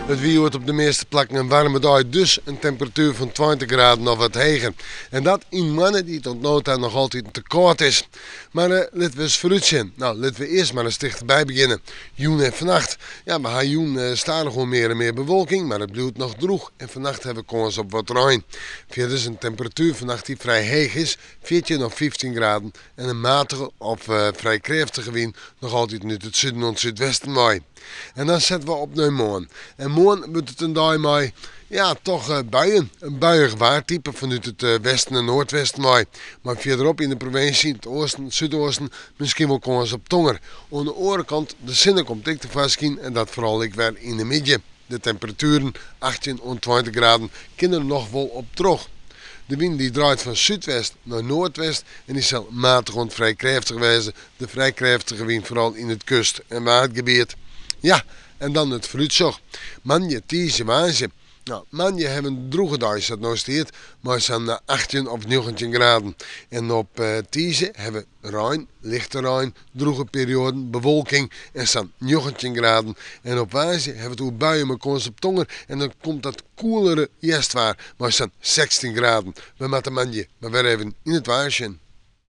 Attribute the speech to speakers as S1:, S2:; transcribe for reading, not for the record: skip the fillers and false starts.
S1: It wie hjoed op de measte plakken in waarme dei, dus in temperatuer fan 20 graden of wat heger. En dat yn moanne dy't oant no ta noch altyd te kâld is. Mar eh, litte we ris foarútsjen. No, litte we earst mar ris tichterby begjinne. Jûn en fannacht. Ja, we ha jûn eh, stadichoan mear en mear bewolking, mar it bliuwt noch drûch en fannacht ha we kâns op wat rein. Fierders in temperatuer fannacht dy't frij heech is, 14 of 15 graden en in matige of eh, frij krêftige wyn noch altyd út it suden oant súdwesten wei. En dan sette we op nei moarn. En moarn wurdt it in dei mei, ja, toch eh, buien. In buiïch waartype fanút it eh, westen en noardwesten wei. Mar fierderop yn de provinsje, it easten, súdeasten, miskien wol kâns op tonger. Oan de oare kant, de sinne komt ek tefoarskyn en dat foaral ek wer yn de middei. De temperatueren, 18 oant 20 graden, kinne der noch wol op troch. De wyn dy draait fan súdwest nei noardwest en dy sil matich oant frij krêftich wêze. De frij krêftige wyn foaral yn it kust- en waadgebiet. Ja, en dan it foarútsjoch. Moandei, tiisdei, woansdei. No, moandei ha we in drûge dei sa't no stiet, mei sa'n 18 of 19 graden. En op eh, tiisdei ha we rein, lichte rein, drûge perioaden, bewolking en sa'n 19 graden. En op woansdei ha we it oer buien mei kâns op tonger en dan komt dat koelere hjerstwaar mei sa'n 16 graden. We moatte moandei mar wer even yn it waar sjen.